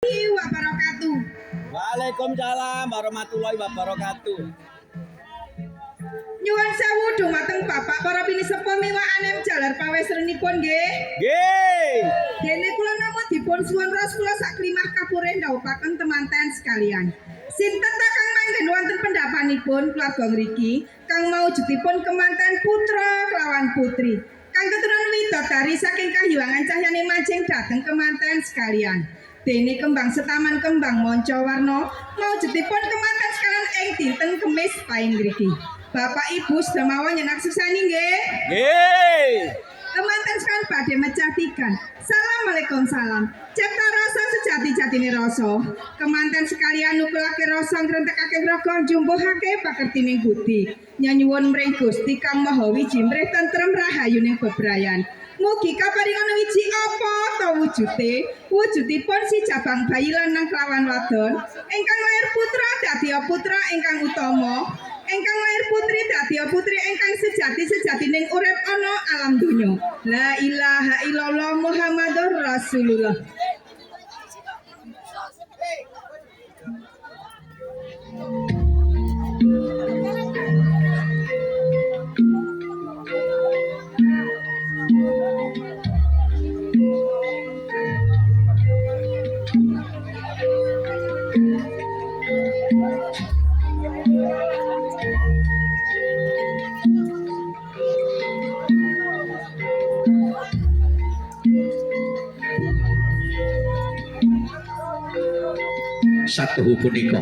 Wabarakatuh. Waalaikumsalam warahmatullahi wabarakatuh. Nyuwun sewu dumateng Bapak para pinisepuh miwah anem jalar pawesrenipun nggih. Nggih. Dene kula namung dipun suwun ros kula saklimah kapure ndhawuhaken temanten sekalian. Sinten ta kang manggen wonten pendapanipun keluarga ngriki kang maujudipun kemanten putra kelawan putri. Kang keturunan widodari saking kahyangan cahyane majeng dhateng kemanten sekalian. Dene kembang setaman kembang manca warna maujudipun kemanten sekalian ing dinten Kemis paing ngriki. Bapak Ibu sedaya nyenak seksani nggih. Nggih. Kemanten sekalian badhe mecah tigan. Assalamualaikum salam. Cipta rasa sejati jatine rasa. Kemanten sekalian nukulake rasa ngrentekake raga njumpuhake pakertining budi. Nyanyuwun mring Gusti Kang Maha Wiji mrih tentrem rahayuning bebrayan. Mugi kaparingan wiji apa ta wujude? Wujudipun si jabang bayi lanang kelawan wadon ingkang lahir putra dadi putra ingkang utama. Ingkang lahir putri dadi putri ingkang sejati sejatining urip ana alam donya. La ilaha illallah Muhammadur Rasulullah. Satuhu punika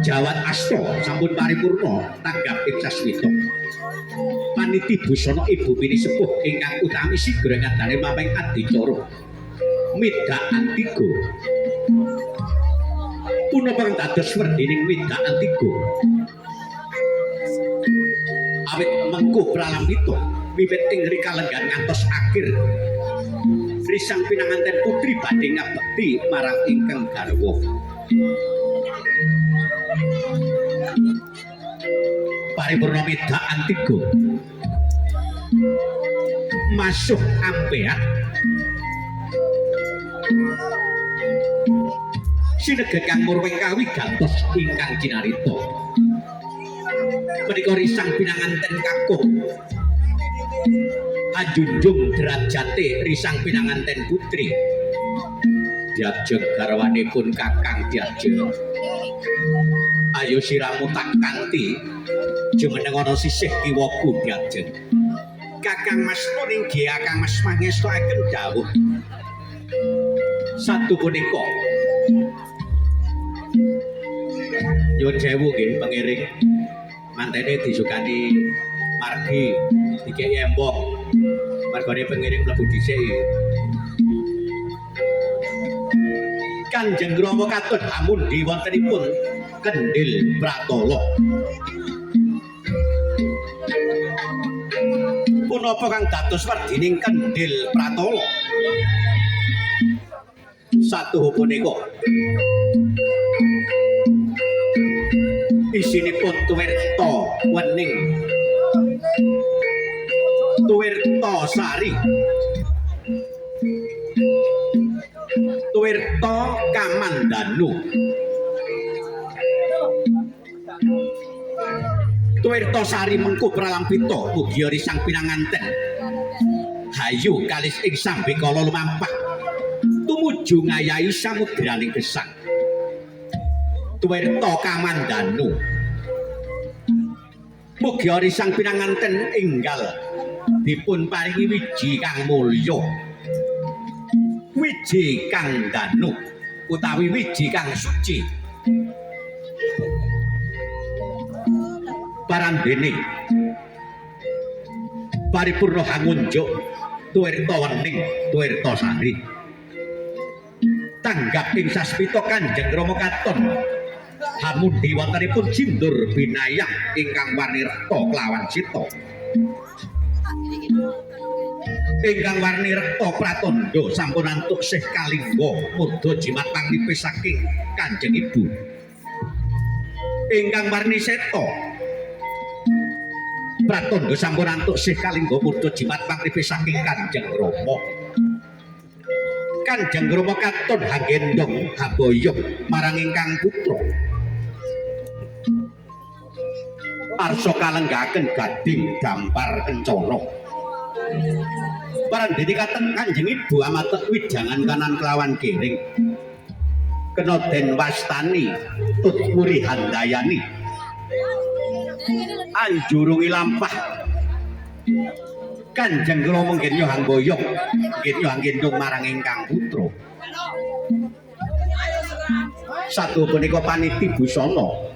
Jawat Asta sampun paripurna tanggap ing sasmita. Paniti busana ibu pinisepuh ingkang utami sigra ngadane mameng adicara midhakan tiga. Punapa kang dados werdining midhakan tiga? Awit mengko pralampita wiwit ing rikalenggan ngantos akhir risang pinanganten putri badhe ngabekti marang ingkang garwa. Paripurna midhakan tiga masuk ampeat sinegah kang murwing kawigatos ingkang cinarita. Menika risang pinanganten kakung anjunjung derajate risang pinanganten putri. Diajeng garwanipun kakang diajeng. Ayo siramu tak kanthi jumeneng ana sisih kiwaku diajeng. Kakang Mas nuning Kakang Mas mangestoaken dawuh. Satu punika nyuwun sewu nggih pengiring mantene disukani margi dikeki embong margane pengiring mlebu dhisik. Kanjeng Rama katon amundi wontenipun Kendhil Pratala. Punapa kang dados werdining Kendhil Pratala? Satuhu punika isinipun tuwirta wening, tuwirta sari, tuwirta kamandanu, tuwirta sari mengko pralampita mugi risang pinanganten hayu kalis ing sambikala lumampah tumuju ngayahi samudraning gesang. Tuwirta kamandanu mugi risang pinanganten enggal dipun paringi wiji kang mulya, wiji kang danu utawi wiji kang suci. Parandene paripurna hangunjuk tuwirta wening, tuwirta sari tanggap ing sasmita Kanjeng Rama katon hamundi wontenipun sindur binayang ingkang warni rekta kelawan sita. Ingkang warni rekta pratandha sampun antuk sih kalingga murda jimat panglipis saking Kanjeng Ibu. Ingkang warni seta pratandha sampun antuk sih kalingga murda jimat panglipis saking Kanjeng Rama. Kanjeng Rama katon hagendong haboyong marang ingkang putra. Arsa kalenggaken gading dampar kencana. Parandene katen Kanjeng Ibu amatek wijangan kanan kelawan kiring. Kena den wastani tut wuri handayani. Anjurungi lampah Kanjeng Rama nggih hangboyong nggih hanggendong marang ingkang putra. Satu punika paniti busana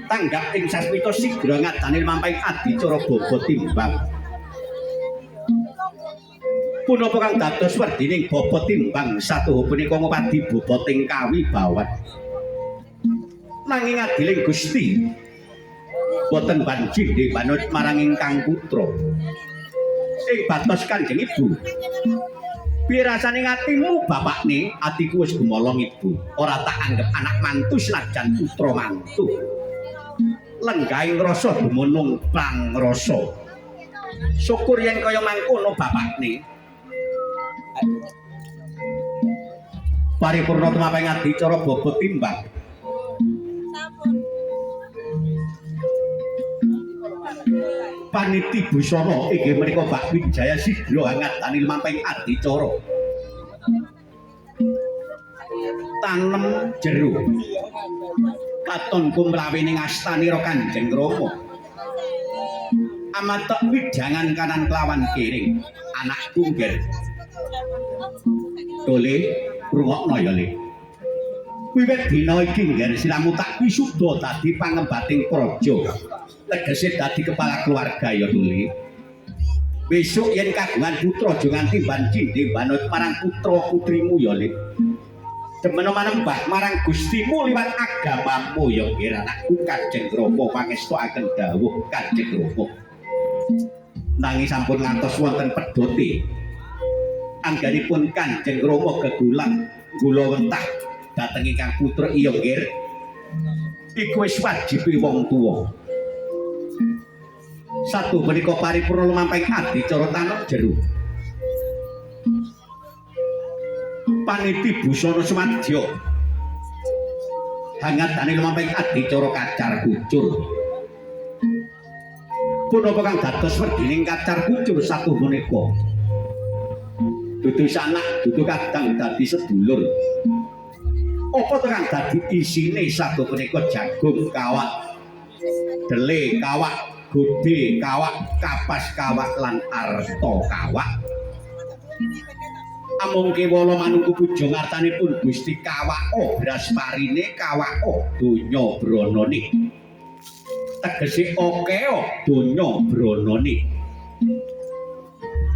tanggap ing sasmita sigra ngadani lampahing adicara bobot timbang. Punapa kang dados werdining bobot timbang satuhu punika ngupadi boboting kawibawan. Nanging adiling Gusti boten banjir manut marang ingkang putra. Ing batos Kanjeng Ibu. Piye rasane atimu bapakne? Atiku wis gumolong Ibu. Ora tak anggep anak mantu senajan putra mantu. Lenggahing rasa dumunung pangrasa. Syukur yen kaya mangkono bapakne. Paripurna tumapeng adicara bobot timbang. Paniti busana inggih menika Mbak Wijaya sigra ngadani lumampahing adicara. Tanem jero. Katon kumlawining astanira Kanjeng Rama. Amatek wijangan kanan kelawan kiring. Anakku nggih. Tole rungokno ya Le. Wiwit dina iki nggih siramu tak wisuda dadi pangembating praja. Tegese dadi kepala keluarga ya Tuli. Besok yen kagungan putra aja nganti banjinde banut marang putra putrimu ya Le. Demeno manembah marang Gustimu liwat agamamu ya nggih anakku Kanjeng Rama pangestuaken dawuh Kanjeng Rama. Nanging sampun ngantos wonten pedote. Anggenipun Kanjeng Rama gegulang gula wentah dhateng ingkang putra iya nggih. Iku wis wajibe wong tuwa. Satu punika paripurna lumampahing adicara tanem jero. Paniti busana sumadya hangatane lumampahing adicara kacar kucur. Punapa kang dados werdining kacar kucur satu punika? Dudu sanak, dudu kadang dadi sedulur. Apa to kang dadi isine satu punika jagung kawak, dele kawak, gode kawak, kapas kawak lan arta kawak. Amung kewala manungku puja ngartanipun Gusti kawak oh beras parine kawak oh donya bronone. Tegese okeo donya bronone.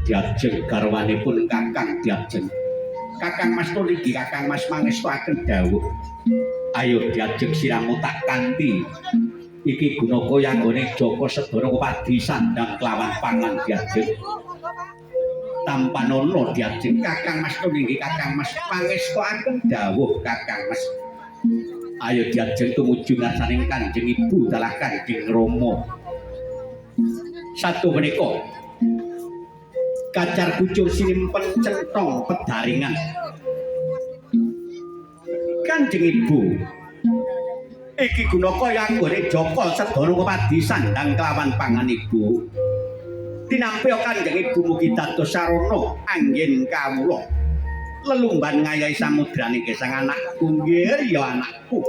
Diajeng garwanipun Kakang Diajeng. Kakang Mas Tuligi, Kakang Mas mangestuaken dawuh. Ayo diajeng siramu tak kanthi. Iki gunaka yanggone Jaka Sedana padi sandang kelawan pangan diajeng. Tampanono diajeng Kakang Mas Tuligi, Kakang Mas pangestuaken dawuh Kakang Mas. Ayo diajeng tumuju ngarsaning Kanjeng Ibu dalah Kanjeng Rama. Satu menika kacar kucur sinimpen centong pedaringan. Kanjeng Ibu iki gunaka yanggone Jaka Sedana padi sandang kelawan pangan ibu. Tinampi Kanjeng Ibu mugi dados sarana anggen kawula lelumban ngayahi samudraning gesang anakku nggih ya anakku.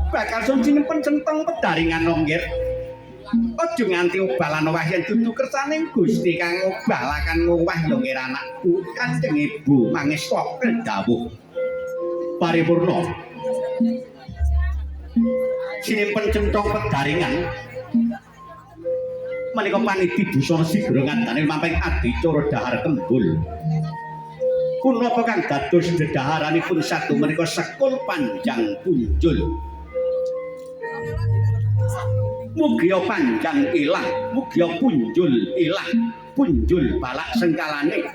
Bakal sun sinimpen centong pedaringan nggih. Aja nganti obah lan owah yen dudu kersaning Gusti kang obah lakan ngowah ya nggih anakku. Kanjeng Ibu mangestoken dawuh. Paripurna. Sinimpen centong pedaringan menika paniti busana sigra ngandane lumampahing adicara dahar kembul. Punapa kang dados dedaharanipun satu menika sekul panjang punjul. Mugia panjang ilang, mugia punjul ilang, punjul balak sengkalane,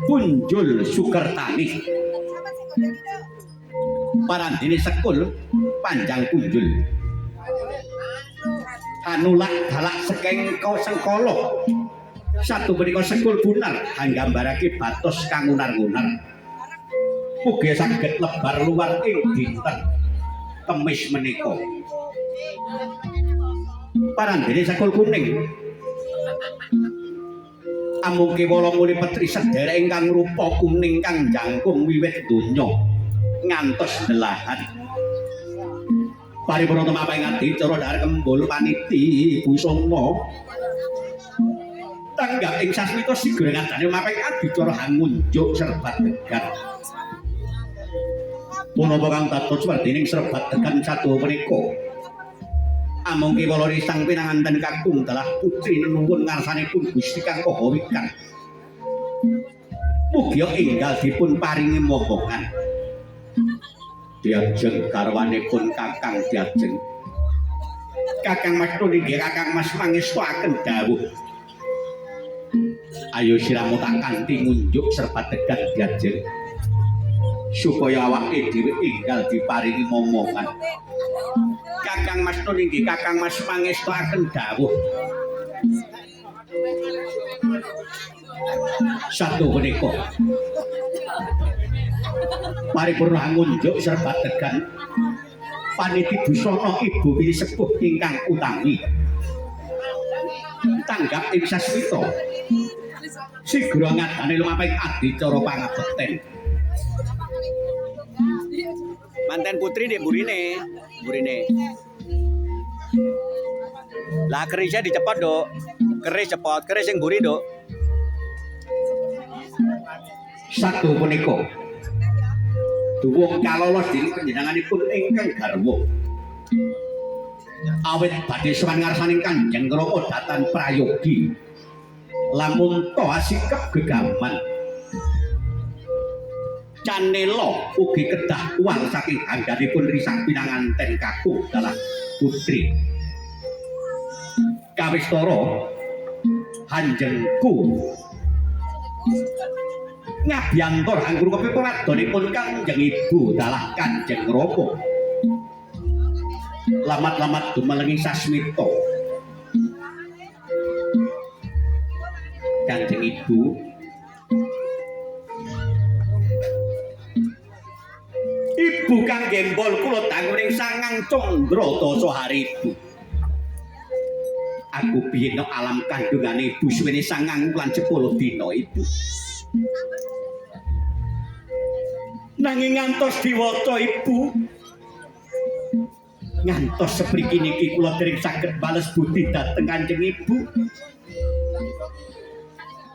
punjul sukertani. Parandene sekul panjang punjul. Anulak dalak sekengko sengkala. Satu punika sekul bunar hanggambarake batos kang unar-unar. Mugi saged lebar luar ing dinten Kemis menika. Parandene sekul kuning amung kewala muli petri sedherek ingkang rupa kuning kang jangkung wiwit donya ngantos delahan. Paripurna tumapeng adicara dhahar kembul paniti busana tanggap ing sasmita sigra ngadane mapeng adicara hangunjuk serbat degan. Punapa kang dados werdining serbat degan satu menika? Amung kewala risang pinanganten kakung dalah putri nenuwun ngarsanipun Gusti Kang Maha Wikar. Mugia enggal dipun paringi momongan. Diajeng garwanipun Kakang Diajeng. Kakang Mas inggih Kakang Mas mangestuaken dawuh. Ayo siramu tak kanthi ngunjuk serbat degan Diajeng. Supaya awake dhewe enggal diparingi momongan. Kakang Mas inggih Kakang Mas mangestuaken dawuh. Satu punika paripurna ngunjuk serbat degan paniti busana ibu pinisepuh ingkang utami tanggap ing sasmita sigra ngadane lumaping adicara pangabekten. Manten putri ndek burine, burine. Lah kerisnya dicepot, Nduk. Keris cepot, keris sing mburi, Nduk. Satu punika duwung kalolos dening panjenenganipun ingkang garwa. Awit badhe sowan ngarsaning Kanjeng Rama datan prayogi. Lamun to asikep gegaman. Canela ugi kedah uwal saking angganipun risak pinanganten kakung dalah putri. Kawistara hanjengku ngabyantor anggrung pewadonipun Kanjeng Ibu dalah Kanjeng Rama. Lamat-lamat dumelengi sasmita. Kanjeng Ibu, Ibu kang gembol kula dangu ning sangang candra dasa haribu. Aku biyen alam kandungane ibu suwene 9 wulan 10 dina ibu. Nanging ngantos diwaca ibu, ngantos sepriki niki kula dereng saged bales budi dhateng Kanjeng Ibu.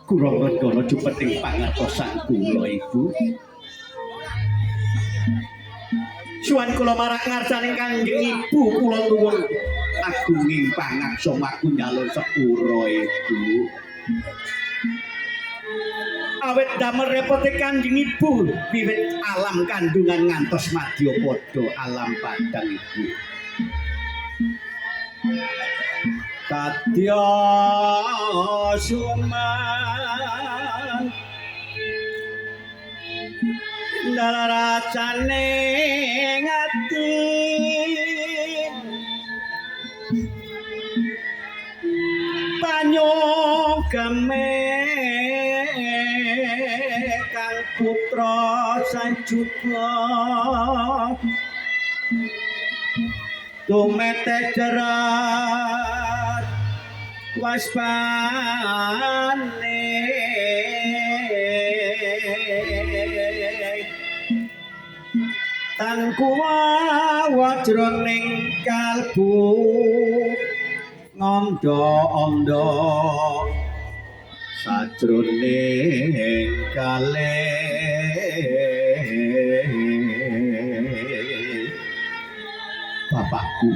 Kula rendana jupeting pangertosan kula ibu. Suwan kula marak ngarsaning Kanjeng Ibu kula nuwun agunging pangaksa maku njaluk sepura ibu. Awit damel repote Kanjeng Ibu wiwit alam kandungan ngantos madya padha alam padang ibu. Kadya suman dalaracane ngati panyogame kang putra sanjuka tumete jerat waspane tan kuwawa jroning kalbu ngondo-ondo sajroning kale bapakku.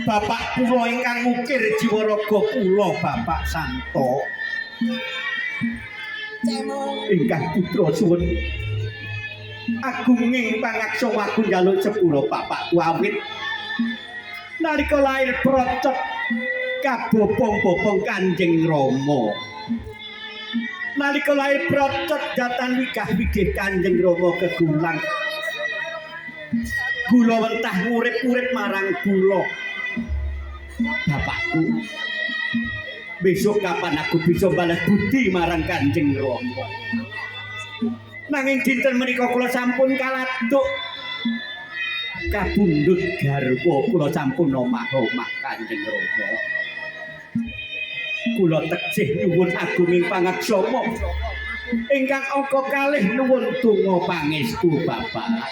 Bapak kula ingkang ngukir jiwa raga kula Bapak Santo ingkang putra suwun agunging pangaksa aku njaluk sepura bapakku awit nalika lair procot kabopong-bopong Kanjeng Rama. Nalika lair procot datan wigah-wigih Kanjeng Rama kegulang. Gula wentah ngurip-urip marang kula. Bapakku. Besok kapan aku bisa balas budi marang Kanjeng Rama. Nanging dinten menika kula sampun kaladuk kabundut garwa kula sampun omah-omah Kanjeng Rama. Kula teksih nyuwun agunging pangaksama ingkang angka kalih nuwun donga pangestu Bapak.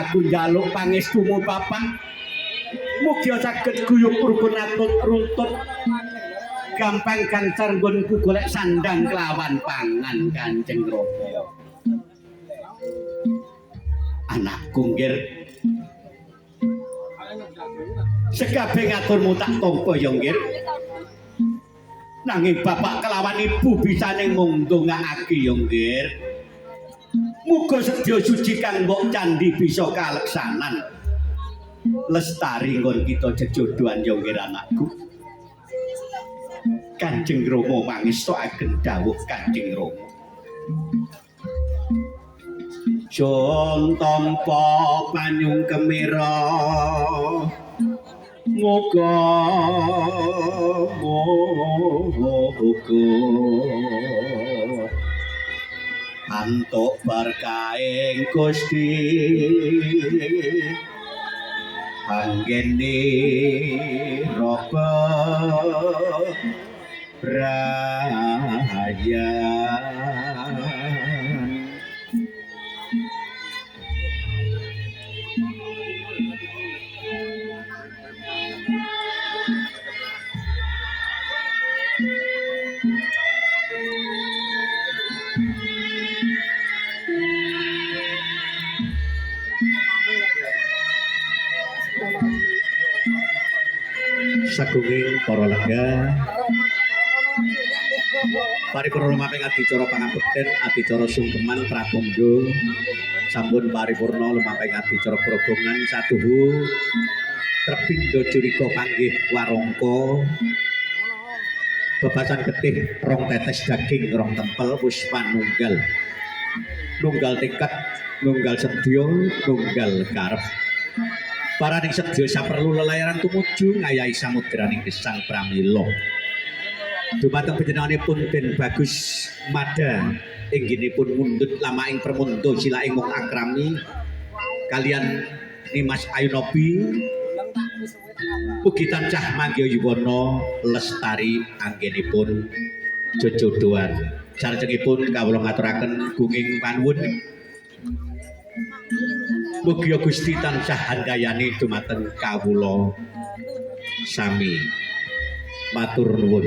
Aku njaluk pangestumu Bapak. Mugi saged guyub rukun atut runtut gampang gangsar nggonku golek sandang kelawan pangan Kanjeng Rama. Anakku nggir sekabeh ngaturmu tak tampa ya nggir. Nanging bapak kelawan ibu bisane mung ndongaake ya nggir. Muga sedya suci kang mbok candhi bisa kaleksanan. Lestari nggon kita jejodohan ya nggir anakku. Kanjeng Rama mangestokaken dawuh Kanjeng Rama. Sun tampa panyungkemira muga muga antuk berkahing Gusti anggene raga brayan. Sagunging para lenggah paripurna lumaping adicara pangabekten adicara sungkeman pratandha sampun paripurna lumaping adicara grogongan satuhu trepindha jurika panggih warangka bebasan getih rong tetes daging rong tempel puspa nunggal nunggal tekad nunggal sedya nunggal karep. Paraning sedya saperlu lelayaran tumuju ngayahi samudraning gesang pramila. Dumateng panjenenganipun Den Bagus Mada ingginipun mundhut lamahing permundha silaing mung akrami kalian Nimas Ayunobi mugi tansah manggiha yuwana lestari anggenipun jojodohan. Salajengipun kawula ngaturaken gunging panuwun. Mugi Gusti tansah handayani dumateng kawula sami. Matur nuwun.